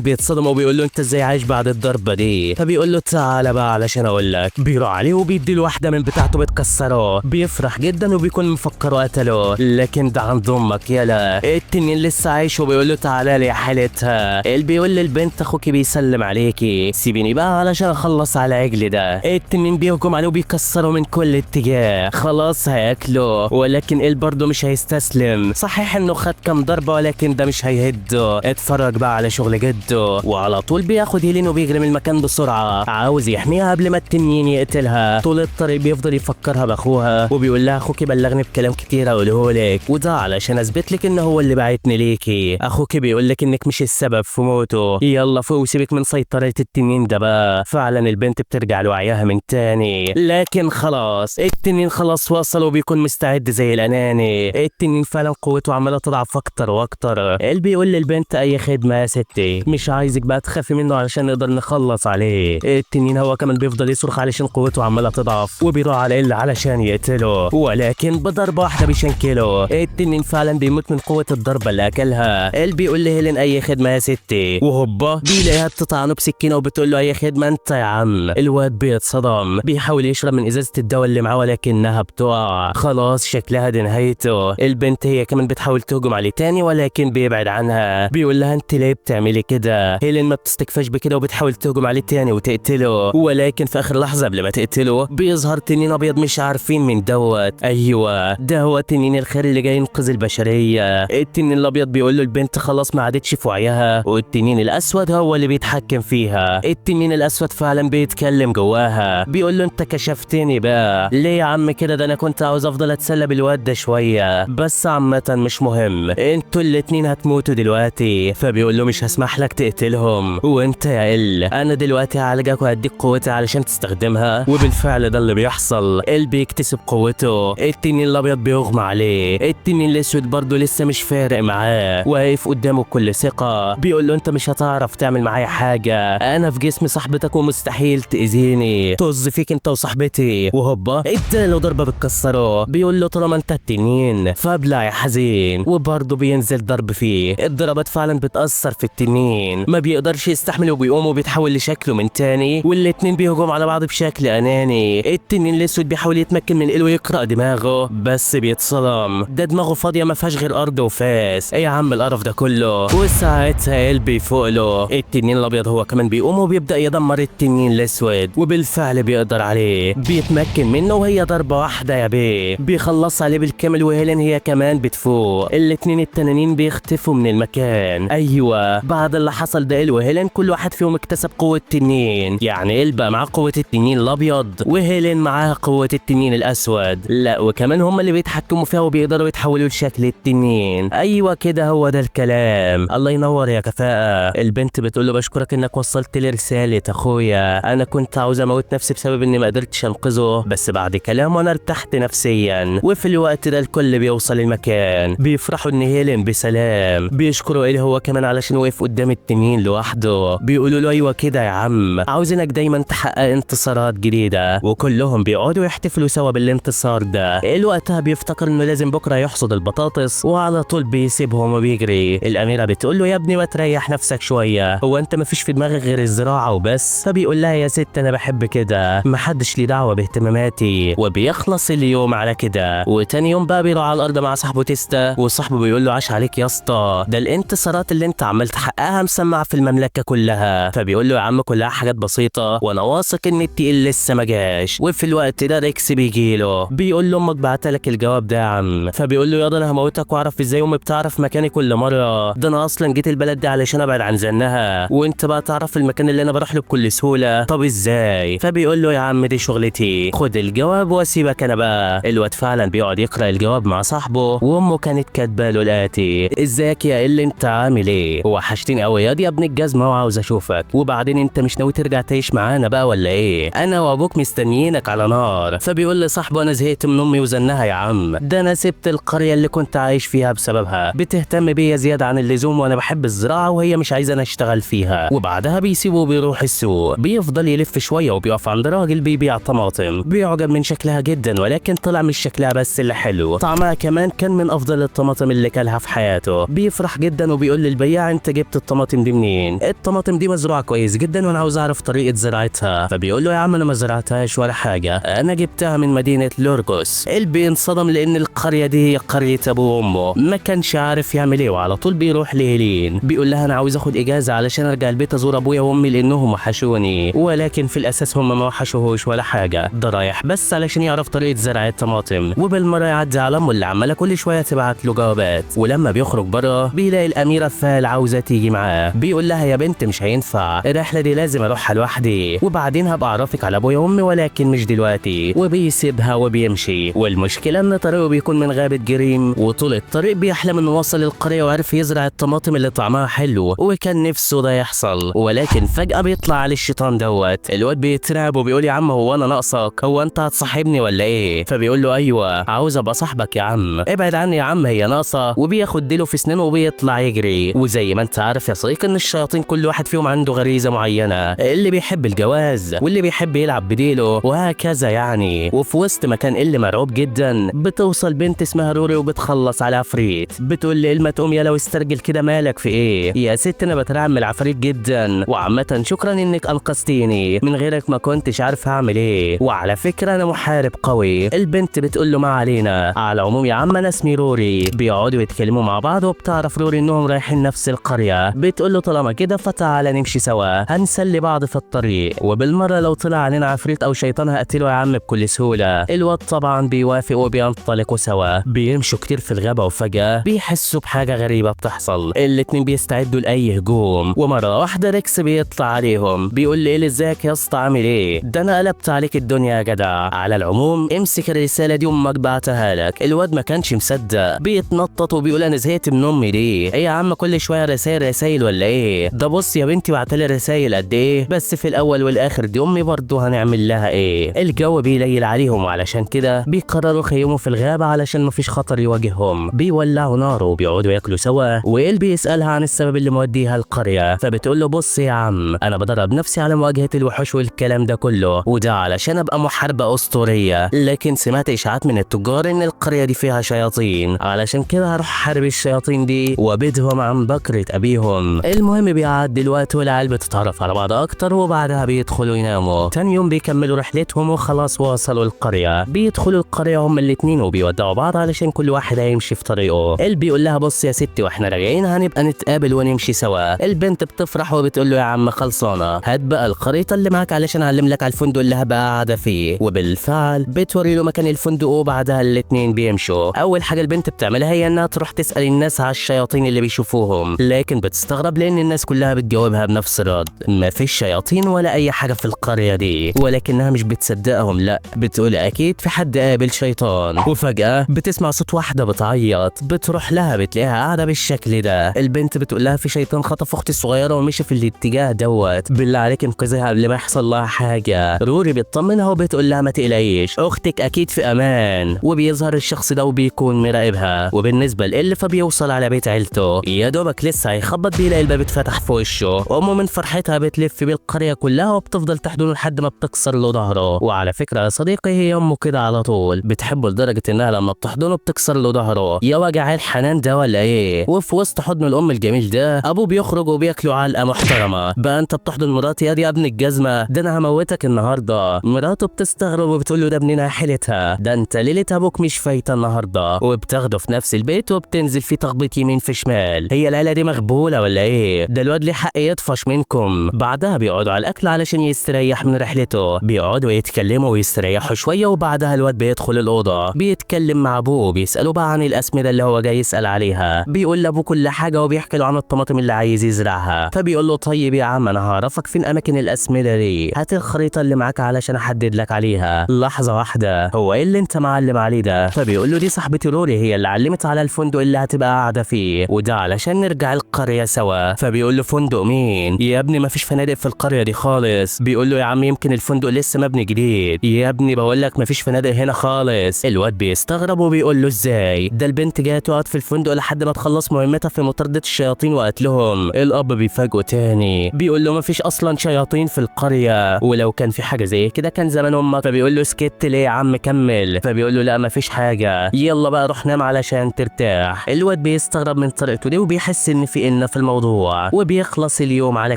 بيتصدم وبيقول له انت ازاي عايش بعد الضربة دي؟ فبيقول له تعالى بقى علشان اقول لك. بيروح عليه وبيدي له واحدة من بتاعته بتكسره، بيفرح جدا وبيكون مفكرة قتله، لكن ده عند امك يلا. التنين لسه عايش وبيقول له تعالى لي يا حالتها. اللي بيقول للبنت اخوكي بيسلم عليكي، سيبيني بقى علشان اخلص على عجلي ده. التنين بيهجم عليه وبيكسره من كل اتجاه، خلاص هياكله، ولكن ال برضه مش هيستسلم. صحيح انه خد كام ضربه ولكن ده مش هيهده. اتفرج بقى على شغل جده. وعلى طول بياخد هيلين وبيجري من المكان بسرعة، عاوز يحميها قبل ما التنين يقتلها. طول الطريق بيفضل يفكرها باخوها وبيقول لها اخوكي بلغني بكلام كتير اقوله لك، وده علشان اثبت لك ان هو اللي بعتني ليكي. اخوكي بيقول لك انك مش السبب في موته، يلا فوق وسيبك من سيطرة التنين ده بقى. فعلا البنت بترجع لوعيها من تاني، لكن خلاص التنين خلاص وصل وبيكون مستعد زي الاناني. التنين فعلا قوته عماله تضعف اكتر واكتر. اللي بيقول للبنت اي خدمة يا ستي، مش عايزك بقى تخافي منه علشان نقدر نخلص عليه. التنين هو كمان بيفضل يصرخ علشان قوته عماله تضعف، وبيروح على ال علشان يقتله، ولكن بضربه واحدة بيشنكله. التنين فعلا بيموت من قوة الضربة اللي اكلها. اللي بيقول لهيلين اي خدمة يا ستي، وهوبا بيلاقيها بتطعنه بسكينة وبتقول له اي خدمة انت يا عم. الواد بيتصدم، بيحاول يشرب من ازازة الدواء اللي معاه ولكنها بتقع، خلاص شكلها دي نهايته. البنت هي كمان بتحاول تهجم عليه تاني ولكن بيبعد عنها، بيقول لها انت ليه بتعملي كده؟ هيلين ما بتستكفاش بكده وبتحاول تهجم عليه تاني وتقتله، ولكن في اخر لحظة قبل ما تقتله بيظهر تنين ابيض مش عارفين مين دوت. ايوه ده هو تنين الخير اللي جاي ينقذ البشرية. التنين الابيض بيقول له البنت خلاص ما عادتش في وعيها، والتنين الاسود هو اللي بيتحكم فيها. التنين الاسود فعلا بيتكلم جواها، بيقول له انت كشفتني بقى ليه يا عم كده؟ ده انا كنت عاوز افضل اتسلى بالواد ده شوية، بس عامة مش مهم، انتوا الاتنين هتموتوا دلوقتي. فبيقول له مش هسمح لك تقتلهم، وانت يا ال انا دلوقتي هعالجك وهديك قوتي علشان تستخدمها. وبالفعل ده اللي بيحصل، ال بيكتسب قوته. التنين الابيض بيغمى عليه، التنين الاسود برضه لسه مش فارق معاه، واقف قدامه بكل ثقة، بيقول له انت مش هتعرف تعمل معايا حاجة، انا في جسم صاحبتك ومستحيل تاذيني، طز فيك انت وصاحبتي. وهوبا اداله ضربه بتكسره، بيقول له طالما انت التنين فابلع يا حزين، وبرضه بينزل ضرب فيه. الضربات فعلا بتأثر في التنين، ما بيقدرش يستحمل وبيقوم وبيتحول لشكله من تاني، والاتنين بيهجموا على بعض بشكل اناني. التنين الاسود بيحاول يتمكن من إله ويقرأ دماغه، بس بيتصدم، ده دماغه فاضية ما فيهاش غير ارض وفاس، ايه يا عم القرف ده كله؟ وساعتها إل بيفوق له. التنين الابيض هو كمان بيقوم وبيبدأ يدمر التنين الاسود، وبالفعل بيقدر عليه، بيتمكن منه وهي ضربه واحدة يا بيه، بيخلص عليه بالكامل. وهيلين هي كمان بتفوق، الاتنين التنانين بيختفوا من المكان. ايوه بعد اللي حصل ده إل وهيلين كل واحد فيهم اكتسب قوة تنين، يعني إل بقى معاه قوة التنين الابيض وهيلين معاها قوة التنين الاسود، لا وكمان هم اللي بيتحكموا فيها وبيقدروا يتحولوا لشكل التنين. ايوه كده هو ده الكلام، الله ينور يا كفاءة. البنت بتقول له بشكرك انك وصلت لي رسالة اخويا، انا كنت عاوز اموت نفسي بسبب اني ما قدرتش انقذه، بس بعد كلامه انا ارتحت نفسيا. وفي الوقت ده الكل بيوصل المكان، بيفرحوا ان هيلين بسلام، بيشكروا إيه هو كمان علشان وقف قدام التنين لوحده، بيقولوا له ايوه كده يا عم، عاوزينك دايما تحقق انتصارات جديدة. وكلهم بيقعدوا يحتفلوا سوا بالانتصار ده. الوقتها بيفتكر انه لازم بكره يحصد البطاطس، وعلى طول بيسيبهم وبيجري. الاميرة بتقول له يا ابني ما تريح نفسك شوية، هو انت ما فيش في دماغك غير الزراعة وبس؟ فبيقول لها يا ست انا بحب كده، محدش ليه دعوه باهتماماتي. وبيخلص اليوم على كده. وتاني يوم بقى بيروح على الارض مع صاحبه تيستا، وصاحبه بيقول له عاش عليك يا اسطى، ده الانتصارات اللي انت عمال تحققها مسمعه في المملكة كلها. فبيقول له يا عم كلها حاجات بسيطة، وانا واثق ان التقيل لسه ما جاش. وفي الوقت ده ريكس بيجي له بيقول له امك بعتلك الجواب ده يا عم. فبيقول له ياض انا هموتك واعرف ازاي امي بتعرف مكاني كل مرة، ده انا اصلا جيت البلد دي علشان ابعد عن زنها، وانت بقى تعرف المكان اللي انا بروح له بكل سهولة، طب ازاي؟ فبيقول له يا عم دي شغلتي، خد الجواب واسيبك انا بقى. الواد فعلا بيقعد يقرا الجواب مع صاحبه، وامه كانت كاتبه له الاتي: ازيك يا اللي انت عامل ايه؟ وحشتني قوي يا ابن الجزمة وعاوز اشوفك، وبعدين انت مش ناوي ترجع تعيش معانا بقى ولا ايه؟ انا وابوك مستنيينك على نار. فبيقول لصاحبه انا زهقت من امي وزنها يا عم، ده انا سبت القرية اللي كنت عايش فيها بسببها، بتهتم بيا زيادة عن اللزوم وانا بحب الزراعة وهي مش عايزه انا اشتغل فيها. وبعدها بيسيبه وبيروح السوق، بيفضل يلف شوية وبيقف عند راجل بيبيع طماطم، بيعجب من شكلها جدا، ولكن طلع مش شكلها بس اللي حلو، طعمها كمان كان من افضل الطماطم اللي كلها في حياته. بيفرح جدا وبيقول للبياع انت جبت الطماطم دي منين؟ الطماطم دي مزروعة كويس جدا وانا عاوز اعرف طريقه زراعتها. فبيقول له يا عم انا ما زرعتهاش ولا حاجة، انا جبتها من مدينة لوركوس. اللي بينصدم لان القرية دي هي قرية ابوه وامه، ما كانش عارف يعمل ايه، وعلى طول بيروح لهيلين بيقول لها انا عاوز اخد اجازه علشان ارجع البيت ازور ابويا وامي لانهم وحشوني، ولكن في الاساس هم ما وحشوهوش ولا حاجة، ده رايح بس علشان يعرف طريقه زرع الطماطم، وبالمره يعدي على امه اللي عماله كل شوية تبعت له جوابات. ولما بيخرج بره بيلاقي الاميرة فال عاوزه تيجي معاه، بيقول لها يا بنت مش هينفع، الرحلة دي لازم اروحها لوحدي، وبعدين هبقى اعرفك على ابويا وامي ولكن مش دلوقتي. وبيسيبها وبيمشي. والمشكلة ان طريقه بيكون من غابه جريم، وطول الطريق بيحلم انه وصل القرية وعرف يزرع الطماطم اللي طعمها حلو، وكان نفسه ده يحصل، ولكن فجاة بيطلع عليه الشيطان دوت. الواد بيترعب وبيقول يا عم هو انا ناقصك؟ هو انت هتصاحبني ولا ايه؟ فبيقول له ايوه عاوز ابقى صاحبك يا عم، ابعد عني يا عم هي ناقصه. وبياخد ديله في سنانه وبيطلع يجري. وزي ما انت عارف يا صديقي ان الشياطين كل واحد فيهم عنده غريزة معينة، اللي بيحب الجواز واللي بيحب يلعب بديله وهكذا يعني. وفي وسط مكان اللي مرعوب جدا بتوصل بنت اسمها روري وبتخلص على عفريت، بتقول لي ما تقوم يا لو استرجل كده مالك في ايه؟ يا ست انا بترعب من العفاريت جدا، وعامة شكرا انك انقذتيني، من غيرك ما كنتش عارف هعمل ايه، وعلى فكرة انا محارب قوي. البنت بتقول له ما علينا، على العموم يا عم انا اسمي روري. بيقعدوا يتكلموا مع بعض وبتعرف روري انهم رايحين نفس القرية، بتقول له طالما كده فتعالى نمشي سوا، هنسلي بعض في الطريق، وبالمره لو طلع علينا عفريت او شيطان هقتله يا عم بكل سهولة. الواد طبعا بيوافق وبينطلقوا سوا. بيمشوا كتير في الغابة وفجاة بيحسوا بحاجة غريبة بتحصل، الاتنين بيستعدوا لاي هجوم، ومرة واحدة ريكس بيطلع عليهم بيقول لي ازيك يا اسطى عامل ايه؟ ده انا قلبت عليك الدنيا يا جدع، على العموم امسك الرسالة دي امك بعتها لك. الواد ما كانش مصدق، بيتنطط وبيقول انا زهقت من امي دي، ايه يا عم كل شوية رسايل رسايل ولا ايه؟ ده بص يا بنتي بعتلي رسايل قد ايه، بس في الاول والاخر دي امي برضه هنعمل لها ايه؟ الجو بيليل عليهم وعلشان كده بيقرروا يخيموا في الغابة علشان مفيش خطر يواجههم. بيولعوا نار وبيقعدوا ياكلوا سوا، وإيل بيسالها عن السبب اللي موديها القرية، فبتقول له بص يا عم انا بدرب نفسي على مواجهة الوحوش والكلام ده كله، وده علشان ابقى محاربة اسطورية، لكن سمعت اشاعات من التجار ان القرية دي فيها شياطين، علشان كده هروح احارب الشياطين دي وابيدهم عن بكره ابيهم. المهم بيعدي الوقت والعيال بتتعرف على بعض اكتر، وبعدها بيدخلوا يناموا. تاني يوم بيكملوا رحلتهم وخلاص وصلوا القرية. بيدخلوا القرية هم الاتنين وبيودعوا بعض علشان كل واحد هيمشي في طريقه. اللي بيقول لها بص يا ستي واحنا راجعين هنبقى نتقابل ونمشي سوا. البنت بتفرح وبتقول له يا عم خلصانه، هات بقى الخريطة اللي معاك علشان اعلم لك على الفندق اللي هبقى قاعدة فيه. وبالفعل بتوري له مكان الفندق وبعدها الاتنين بيمشوا. اول حاجة البنت بتعملها هي انها تروح تسال الناس على الشياطين اللي بيشوفوهم، لكن بتستغرب لان الناس كلها بتجاوبها بنفس الرد، مفيش شياطين ولا اي حاجة في القرية دي، ولكنها مش بتصدقهم، لا بتقول اكيد في حد قابل شيطان. وفجاة بتسمع صوت واحدة بتعيط، بتروح لها بتلاقيها قاعدة بالشكل ده. البنت بتقول لها في شيطان خطف اختي الصغيرة ومشي في الاتجاه دوت، بالله عليك انقذها قبل ما يحصل لها حاجة. روري بتطمنها وبتقول لها ما تقلقيش اختك اكيد في امان. وبيظهر الشخص ده وبيكون مراقبها. وبالنسبة لإل فبيوصل على بيت عيلته، يا دوبك لسه هيخبط بيلاقي الباب اتفتح في وشه. امه من فرحتها بتلف بيه القرية كلها وبتفضل تحضنه لحد ما بتكسر له ظهره. وعلى فكرة يا صديقي هي امه كده على طول بتحبه لدرجة انها لما بتحضنه بتكسر له ظهره، يا وجع الحنان ده ولا ايه؟ وفي وسط حضن الام الجميل ده ابوه بيخرج وبياكلوا علقه محترمه، بقى انت بتحضن مراتي يا ابن الجزمة، ده انا هموتك النهارده. مراته بتستغرب وبتقول له ده منين حيلتها، ده انت ليلة ابوك مش فايته النهارده. وبتاخده في نفس البيت وبتنزل فيه تخبيط يمين في شمال، هي العيلة دي مغبوله ولا ايه؟ ده الواد ليه حق يطفش منكم. بعدها بيقعدوا على الاكل علشان يستريح من رحلته، بيقعدوا يتكلموا ويستريحوا شوية، وبعدها الواد بيدخل الاوضة بيتكلم مع ابوه، بيساله بقى عن الاسمده اللي هو جاي يسال عليها، بيقول لابوه كل حاجة وبيحكي له عن الطماطم اللي عايز يزرعها. فبيقول له طيب يا عم انا هعرفك فين اماكن الاسمده دي، هات الخريطة اللي معاك علشان احدد لك عليها. لحظة واحدة، هو ايه اللي انت معلم عليه ده؟ فبيقول له دي صاحبتي روري هي اللي علمت على الفندق اللي هتبقى قاعدة فيه، وده علشان نرجع القرية سوا. فبيقول له فندق مين يا ابني؟ مفيش فنادق في القرية دي خالص. بيقول له يا عم يمكن الفندق لسه مبني جديد. يا ابني بقول لك مفيش فنادق هنا خالص. الواد بيستغرب وبيقول له ازاي؟ ده البنت جاية تقعد في الفندق لحد ما تخلص مهمتها في مطاردة الشياطين وقتلهم. الاب بيفاجئه تاني، بيقول له مفيش اصلا شياطين في القرية، ولو كان في حاجة زي كده كان زمان امك. فبيقول له سكت ليه يا عم كمل. فبيقول له لا مفيش حاجة، يلا بقى روح نام علشان ترتاح. الواد بيستغرب من طريقته دي وبيحس ان في إن في الموضوع، وبيخلص اليوم على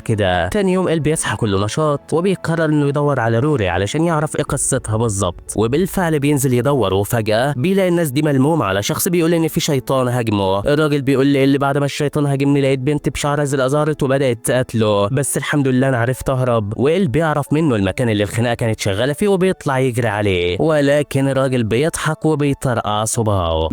كده. تاني يوم ال بيصحى كله نشاط وبيقرر انه يدور على روري علشان يعرف ايه قصتها بالظبط. وبالفعل بينزل يدور، وفجأة بيلاقي الناس دي ملمومة على شخص بيقول ان في شيطان هاجمه. الراجل بيقول لي اللي بعد ما الشيطان هاجمني لقيت بنت بشعر ازرق ظهرت وبدأت تقتله، بس الحمد لله انا عرفت اهرب. وإل بيعرف منه المكان اللي الخناقة كانت شغالة فيه وبيطلع يجري عليه، ولكن الراجل بيضحك وبيطرقع صباعه.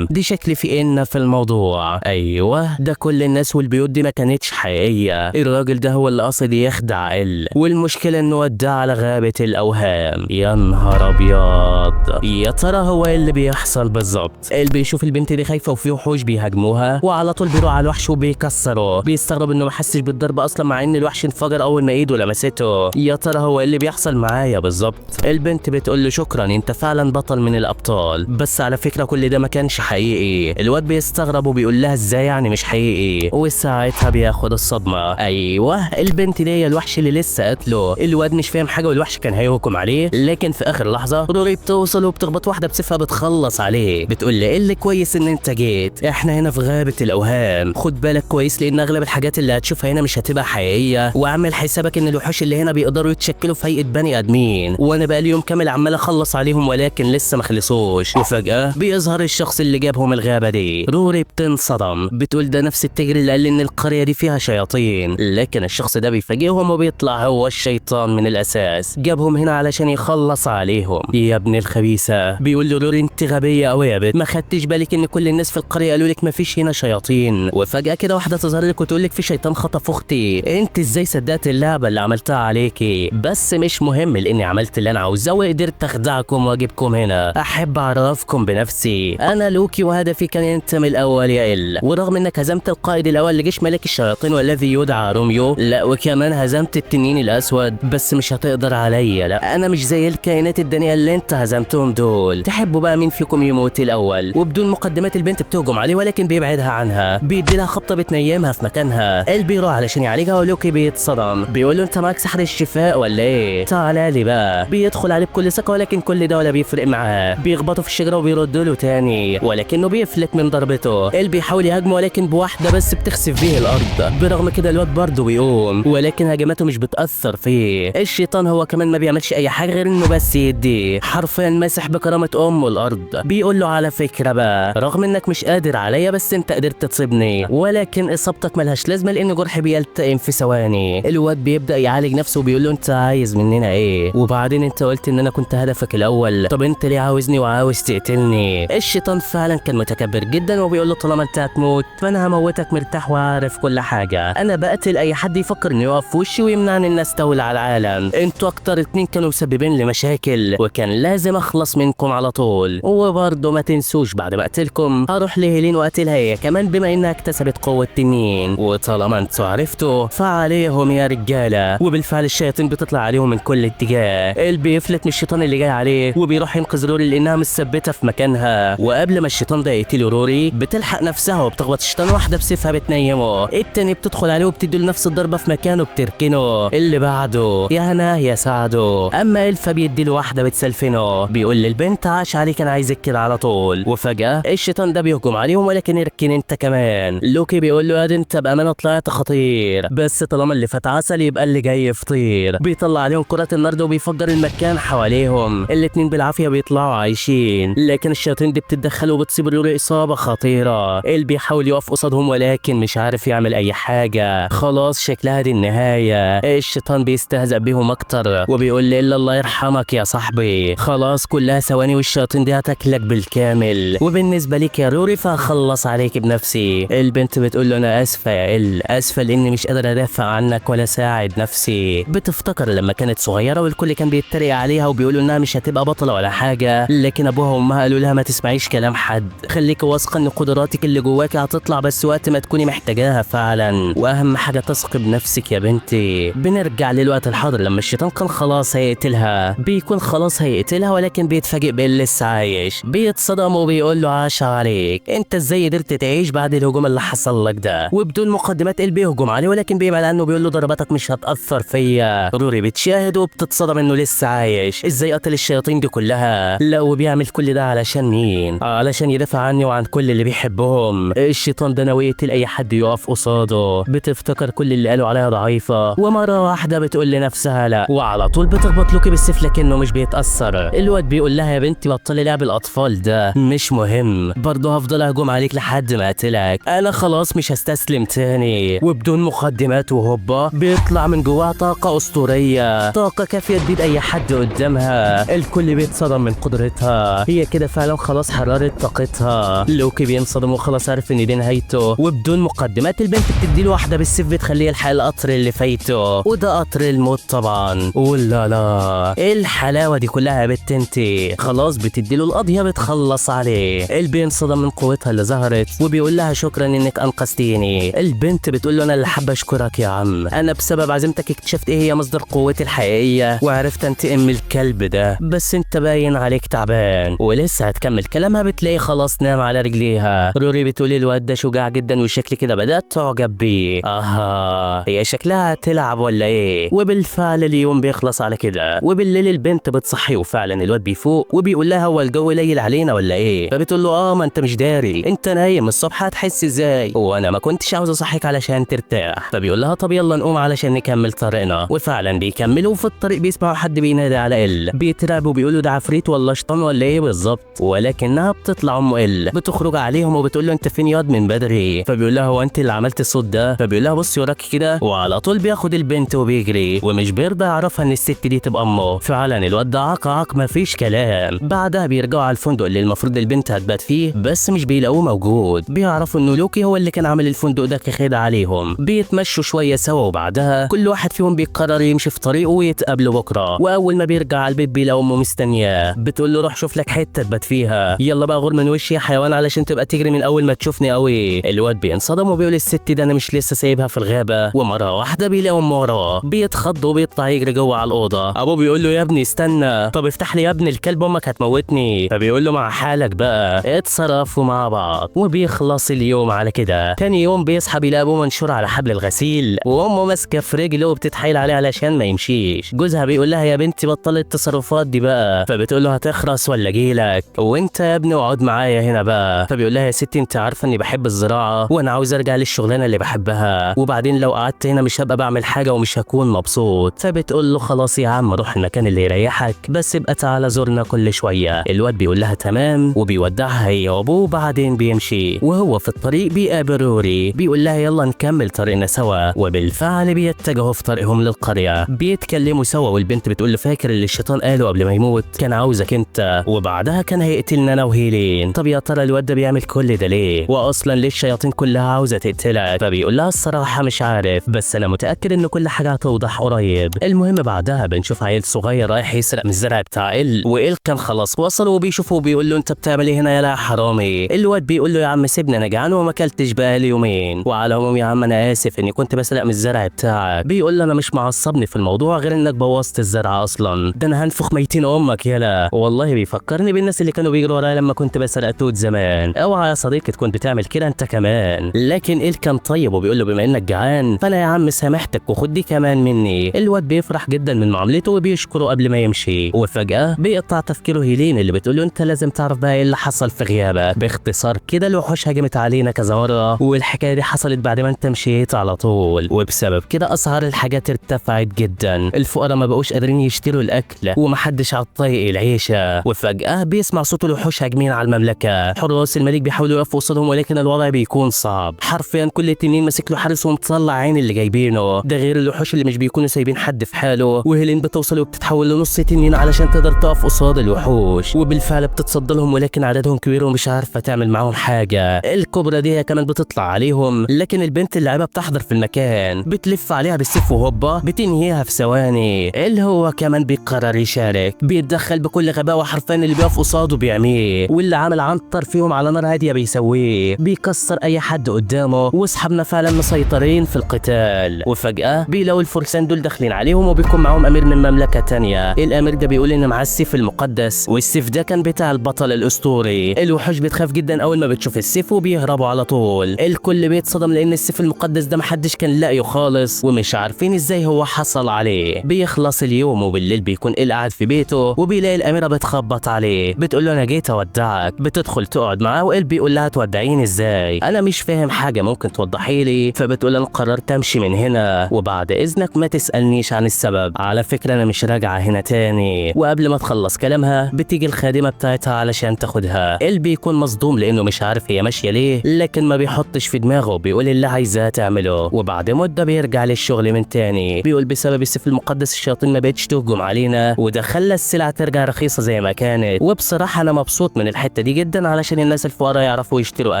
دي شكل في إن في الموضوع. ايوه ده كل الناس والبيوت دي ما كانتش حقيقية، الراجل ده هو اللي قصد يخدع ال، والمشكلة انه وداه على غابة الاوهام. يا نهار ابيض، يا ترى هو ايه اللي بيحصل بالظبط؟ ال بيشوف البنت دي خايفة وفي وحوش بيهاجموها، وعلى طول بيروح على الوحش وبيكسره. بيستغرب انه ما حسش بالضرب اصلا مع ان الوحش انفجر اول ما ايده لمسته. يا ترى هو ايه اللي بيحصل معايا بالظبط؟ البنت بتقول له شكرا انت فعلا بطل من الابطال، بس على فكرة كل ده ما كانش حقيقي. الواد بيستغرب وبيقول لها ازاي يعني مش حقيقي؟ وساعتها بياخد الصدمة. ايوه البنت دي هي الوحش اللي لسه قتله. الواد مش فاهم حاجة والوحش كان هيهجم عليه، لكن في اخر لحظة روري بتوصل وبتخبط واحدة بسيفها بتخلص عليه. بتقول له ايه اللي كويس ان انت جيت، احنا هنا في غابه الاوهام، خد بالك كويس لان اغلب الحاجات اللي هتشوفها هنا مش هتبقى حقيقية، واعمل حسابك ان الوحوش اللي هنا بيقدروا يتشكلوا في هيئة بني ادمين، وانا بقالي يوم كامل عمال اخلص عليهم ولكن لسه ما خلصوش. وفجاة بيظهر الشخص اللي جابهم الغابة دي. روري بتنصدم، بتقول ده نفس التاجر اللي قال ان القرية دي فيها شياطين، لكن الشخص ده بيفاجئهم وبيطلع هو الشيطان من الاساس، جابهم هنا علشان يخلص عليهم. يا ابن الخبيثة، بيقول له روري انت غبية قوي يا بنت، ما خدتش بالك ان كل الناس في القرية قالوا لك ما فيش هنا شياطين، وفجاة كده واحدة تظهر لك وتقول لك في شيطان خطف اختي، انت ازاي صدقت اللعبة اللي عملتها عليكي؟ بس مش مهم لاني عملت اللي انا عاوزاه وقدرت اخدعكم واجيبكم هنا. احب اعرفكم بنفسي، انا لوكي وهدفي كان انت من الاول يا ال، ورغم انك هزمت القائد الاول لجيش ملك الشياطين والذي يدعى روميو، لا وكمان هزمت التنين الاسود، بس مش هتقدر عليا، لا انا مش زي الكائنات الدنيا اللي انت هزمتهم دول. تحبوا بقى مين فيكم يموت الاول؟ وبدون مقدمات البنت بتهجم عليه ولكن بيبعدها عنها، بيدي لها خبطه بتنيمها في مكانها. ال بيروح علشان يعالجها ولوكي بيتصدم، بيقول له انت معاك سحر الشفاء ولا ايه؟ تعالى لي بقى. بيدخل عليه بكل ثقة ولكن كل ده ولا بيفرق معاه، بيخبطه في الشجرة وبيرد له تاني ولكنه بيفلت من ضربته. ال بيحاول يهاجمه ولكن بواحدة بس بتخسف بيه الارض، برغم كده الواد برضه بيقوم ولكن هجماته مش بتاثر فيه. الشيطان هو كمان ما بيعملش اي حاجة غير انه بس يديه، حرفيا ماسح بكرامة امه الارض. بيقول له على فكرة بقى رغم انك مش قادر عليا بس انت قدرت تصيبني، ولكن اصابتك ملهاش لازمه لان جرحي بيلتئم في ثواني. الواد بيبدا يعالج نفسه وبيقول له انت عايز مننا ايه؟ وبعدين انت قلت ان انا كنت هدفك الاول، طب انت ليه عاوزني وعاوز تقتلني؟ الشيطان فعلا كان متكبر جدا وبيقول له طالما انت هتموت فانا هموتك مرتاح وعارف كل حاجة، انا بقتل اي حد يفكر انه يقف في وشي ويمنعني ان استولى على العالم، انتوا اكتر اتنين كانوا مسببين لي مشاكل وكان لازم اخلص منكم على طول. وبرضه ما تنسوش بعد ما اقتلكم هروح لهيلين واقتلها هي كمان بما انها اكتسبت قوة تنين، وطالما انتوا عرفتوا فعليهم يا رجاله. وبالفعل الشياطين بتطلع عليهم من كل اتجاه، اللي بيفلت من الشيطان اللي جاي عليه وبيروح ينقذ روري لانها مثبتة في مكانها. وقبل ما الشيطان ده يقتل روري بتلحق نفسها وبتخبط الشيطان واحدة بسيفها بتنيمه، التاني بتدخل عليه وبتدي له نفس الضربة في مكانه بتركنه، اللي بعده يا هنا يا سعدة. اما الفا بيدي له واحدة بتسلفنه، بيقول للبنت عاش عليك انا عايزك كده على طول. وفجاة الشيطان ده بيهجم عليهم ولكن اركن انت كمان. لوكي بيقول له يا دي انت بامانه طلعت خطير، بس طالما اللي فات عسل يبقى اللي جاي فطير. بيطلع عليهم كرات النار وبيفجر المكان حواليهم، الاتنين بالعافية بيطلعوا عايشين، لكن الشياطين دي بتتدخل وبتصيب روري اصابه خطيرة. اللي بيحاول يقف قصادهم ولكن مش عارف يعمل اي حاجة، خلاص شكلها دي النهاية. الشيطان بيستهزأ بيهم اكتر وبيقول لي الا الله يرحمك يا صاحبي، خلاص كلها ثواني والشياطين دي هتاكلك بالكامل، وبالنسبة ليك يا روري فهخلص عليك بنفسي. البنت بتقول له انا اسفه يا ال، اسفه لاني مش قادرة ادافع عنك ولا اساعد نفسي. بتفتكر لما كانت صغيرة والكل كان بيتريق عليها وبيقولوا انها مش هتبقى بطلة ولا حاجة، لكن ابوها وامها قالوا لها ما تسمعيش كلام حد، خليك واثقة ان قدراتك اللي جواك هتطلع بس وقت ما تكوني محتاجاها فعلا، واهم حاجة تثقي بنفسك يا بنتي. بنرجع للوقت الحاضر لما الشيطان كان خلاص هيقتلها، بيكون خلاص هيقتلها ولكن بيتفاجئ بإل لسه عايش. بيتصدم وبيقول له عاش عليك، انت ازاي قدرت تعيش بعد الهجوم اللي حصل لك ده؟ وبدون مقدمات إل بيهجم عليه ولكن بيبعد عنه بيقول له ضرباتك مش هتأثر فيا. روري بتشاهد وبتتصدم انه لسه عايش، ازاي قتل الشياطين دي كلها؟ لا وبيعمل كل ده علشان مين؟ علشان يدافع عني وعن كل اللي بيحبهم. الشيطان ده ناوي يقتل اي حد يقف قصاده. بتفتكر كل اللي قالوا عليها ضعيفة، ومرة واحدة بتقول لنفسها لا، وعلى طول بتخبط لوكي بالسيف لكنه مش بيتأثر. الواد بيقول لها يا بنتي بطلي لعب الاطفال ده، مش مهم، برضه هفضل اهجم عليك لحد ما اقتلك، انا خلاص مش هستسلم تاني. وبدون مقدمات وهوبا بيطلع من جواها طاقة اسطورية، طاقة كافيه تبيد اي حد قدامها. الكل بيتصدم من قدرتها، هي كده فعلا خلاص حررت طاقتها. لوكي بينصدم وخلاص عارف ان دي نهايته، وبدون مقدمات البنت بتديله واحدة بالسيف بتخليه يلحق القطر اللي فايته، وده قطر الموت طبعا. ولا لا ايه الحلاوة دي كلها يا بنت انت؟ خلاص بتديله القضية بتخلص عليه. اللي بينصدم من قوتها اللي ظهرت وبيقول لها شكرا انك انقذتيني. البنت بتقول له انا اللي حابة اشكرك يا عم، انا بسبب عزيمتك اكتشفت ايه هي مصدر قوتي الحقيقية وعرفت انتقم من الكلب ده، بس انت باين عليك تعبان. ولسه هتكمل كلامها بتلاقي خلاص نام على رجليها. روري بتقول الواد ده شجاع جدا وشكل كده بدات تعجب بيه. اها هي شكلها تلعب ولا ايه؟ وبالفعل اليوم بيخلص على كده. وبالليل البنت بتصحي وفعلا الواد بيفوق وبيقول لها هو الجو ليل علينا ولا ايه؟ فبتقول له اه ما انت مش داري، انت نايم الصبح هتحس ازاي، وانا ما كنتش عاوز اصحيك علشان ترتاح. فبيقول لها طب يلا نقوم علشان نكمل طريقنا. وفعلا بيكملوا، وفي الطريق بيسمعوا حد بينادي على ال، بيترعبوا وبيقولوا ده عفريت ولا شيطان ولا ايه بالظبط، ولكنها بتطلع ام ال بتخرج عليهم وبتقول له انت فين ياض من بدري؟ فبيقول لها هو انت اللي عملت الصوت ده؟ فبيقول لها بصي وراك كده، وعلى طول بياخد البنت وبيجري ومش بيرضى يعرفها ان الست دي تبقى امه. فعلا الواد ده عاق عاق مفيش كلام. بعدها بيرجعوا على الفندق اللي المفروض البنت هتبات فيه، بس مش بيلاقوه موجود. بيعرفوا انه لوكي هو اللي كان عامل الفندق ده كخدعه عليهم. بيتمشوا شوية سوا وبعدها كل واحد فيهم بيقرر يمشي في طريقه ويتقابلوا بكره. واول ما بيرجع على البيت بيلاقوا امه مستنياه، بتقول له روح شوف لك حتة تبات فيها، يلا بقى غور من وشي يا حيوان علشان تبقى تجري من اول ما تشوفني قوي. الواد بينصدم وبيقول الست ده انا مش لسه سايبها في الغابة. ومرة واحدة بيلاقوا امه وراه، بيتخض وبيطلع يجري جوه على الاوضة. ابوه بيقول له يا ابني استنى، طب افتح لي يا ابن الكلب امك هتموتني. فبيقول له مع حالك بقى، اتصرفوا مع بعض. وبيخلص اليوم على كده. تاني يوم بيصحى بيلاقي ابوه منشور على حبل الغسيل وامه ماسكه في رجله وبتتحايل عليه علشان ما يمشيش. جوزها بيقول لها يا بنتي بطلي التصرفات دي بقى، فبتقول له هتخرس ولا اجيلك، وانت يا ابني اقعد معايا هنا بقى. فبيقول لها يا ستي انت عارفه اني بحب الزراعة وانا عاوز ارجع للشغلانه اللي بحبها، وبعدين لو قعدت هنا مش هبقى بعمل حاجة ومش هكون مبسوط. فبتقول له خلاص يا عم روح المكان اللي يريحك، بس ابقى تعالى زورنا كل شوية. الواد بيقول لها تمام وبيودعها هي وابوه، بعدين بيمشي. وهو في الطريق بيقابل روري، بيقول لها يلا نكمل طريقنا سوا. وبالفعل بيتجهوا في طريقهم للقريه، بيتكلموا سوا والبنت بتقول له فاكر اللي الشيطان قاله قبل ما يموت؟ كان عاوزك انت، وبعدها كان هيقتلنا انا وهيلين. طب يا ترى الواد ده بيعمل كل ده ليه؟ واصلا ليه الشياطين كلها عاوزه تقتلك؟ فبيقول لها الصراحة مش عارف، بس انا متاكد ان كل حاجة هتوضح قريب. المهم بعدها بنشوف عيل صغير رايح يسرق من الزرع بتاع ال، وإل كان خلاص وصل وبيشوفه وبيقول له انت بتعمل ايه هنا يا حرامي؟ الواد بيقول له يا عم سيبني انا جعان وما اكلتش بقالي يومين، وعلى العموم يا عم انا اسف اني كنت بسرق من الزرع بتاعك. بيقول له انا مش معصبني في الموضوع غير انك بوظت الزرع اصلا، ده انا هنفخ ميتين امك يلا. والله بيفكرني بالناس اللي كانوا بيجروا ورايا لما كنت بسرق توت زمان، اوعى يا صديقي تكون بتعمل كده انت كمان. لكن إل كان طيب وبيقول له بما انك جعان فانا يا عم سامحتك وخد دي كمان مني. الواد بيفرح جدا من معاملته وبيشكره قبل ما يمشي. وفجأة بيقطع تفكيره هيلين اللي بتقول له انت لازم تعرف بقى ايه اللي حصل في غيابك. باختصار كده الوحوش هجمت علينا كذا مرة، والحكاية دي حصلت بعد ما انت مشيت على طول، وبسبب كده اسعار الحاجات ارتفعت جدا، الفقراء ما بقوش قادرين يشتروا الاكل ومحدش على طايق العيشة. وفجأة بيسمع صوت الوحوش هاجمين على المملكة، حراس الملك بيحاولوا يقفوا قصادهم ولكن الوضع بيكون صعب، حرفيا كل تنين ماسك له حارس ومطلع عين اللي جايبينه، ده غير الوحوش اللي مش بيكونوا سايبين حد في حاله. وهيلين بتوصل وبتتحول لنص تنين علشان تقدر تقف قصاد الوحوش، وبالفعل بتتصدى لهم ولكن عددهم كبير ومش عارفه تعمل معاهم حاجة. الكبرى دي هي كمان بتطلع عليهم، لكن البنت اللعيبة بتحضر في المكان، بتلف عليها بالسيف وهوبا بتنهيها في ثواني. اللي هو كمان بيقرر يشارك، بيتدخل بكل غباء وحرفيا اللي بيقف قصاده بيعميه، واللي عامل عنتر فيهم على نار هادية بيسويه، بيكسر بيكسر اي حد قدامه، واصحابنا فعلا مسيطرين في القتال. وفجأة بيلاقوا الفرسان دول داخلين عليهم وبيكون معاهم امير من مملكة تانية. الامير ده بيقول ان معاه السيف المقدس، والسيف ده كان بتاع البطل الاسطوري. الوحوش بتخاف جدا اول ما بتشوف السيف وبيهربوا على طول. الكل بيتصدم لان السيف المقدس ده محدش كان لاقيه خالص ومش عارفين ازاي هو حصل عليه. بيخلص اليوم وبالليل بيكون إل قاعد في بيته وبيلاقي الاميرة بتخبط عليه، بتقول له انا جيت اودعك. بتدخل تقعد معاه وإل بيقول لها تودعيني ازاي؟ انا مش فاهم حاجة، ممكن توضحي لي؟ فبتقول انا قررت امشي من هنا وبعد اذنك ما تسالنيش عن السبب، على فكرة انا مش راجعه هنا تاني. وقبل ما تخلص كلامها بتيجي الخادمة بتاعتها علشان تاخدها. إل بيكون مصدوم لانه مش عارف هي ماشية ليه، لكن ما بيحطش في دماغه، بيقول اللي عايزاه تعمله. وبعد مده بيرجع للشغل من تاني، بيقول بسبب السيف المقدس الشياطين ما بقتش تهجم علينا، وده خلى السلع ترجع رخيصة زي ما كانت. وبصراحة انا مبسوط من الحتة دي جدا علشان الناس الفقراء يعرفوا يشتروا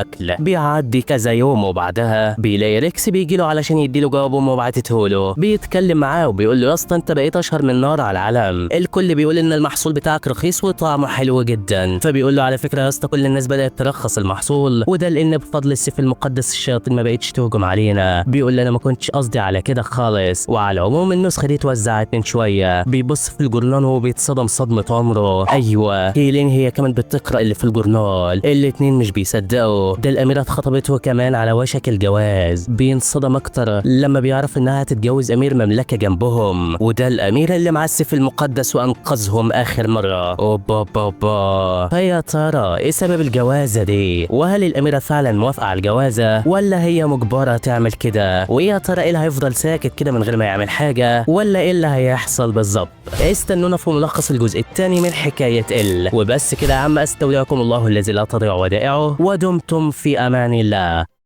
اكل. بيعدي كذا يوم وبعدها بيلاقي ريكس بيجي له علشان يديله جواب امه بعتته له. بيتكلم معاه وبيقول له يا اسطى انت بقيت اشهر من نار على العالم، الكل بيقول ان المحصول بتاعك رخيص وطعمه حلو جدا. فبيقول له على فكرة يا اسطى كل الناس بدات ترخص المحصول، وده لان بفضل السيف المقدس الشياطين ما بقتش تهجم علينا. بيقول له انا ما كنتش قصدي على كده خالص، وعلى العموم النسخة دي اتوزعت من شوية. بيبص في الجورنال وهو بيتصدم صدمة عمره، ايوه هيلين هي كمان بتقرا اللي في الجورنال. الاتنين مش بيصدقوا، ده الاميرة اتخطبت وكمان على وشك الجواز. بينصدم اكتر لما بيعرف انها هتتجوز امير مملكة جنبهم، وده الامير اللي معاه السيف المقدس وانقذهم اخر مرة. اوبا بابا، فيا ترى ايه سبب الجوازه دي؟ وهل الاميرة فعلا موافقة على الجوازه ولا هي مجبرة تعمل كده؟ ويا ترى ايه اللي هيفضل ساكت كده من غير ما يعمل حاجة، ولا ايه اللي هيحصل بالظبط؟ استنونا في ملخص الجزء الثاني من حكاية ال. وبس كده يا عم، استودعكم الله الذي لا تضيع ودائعه، ودمتم في امان الله.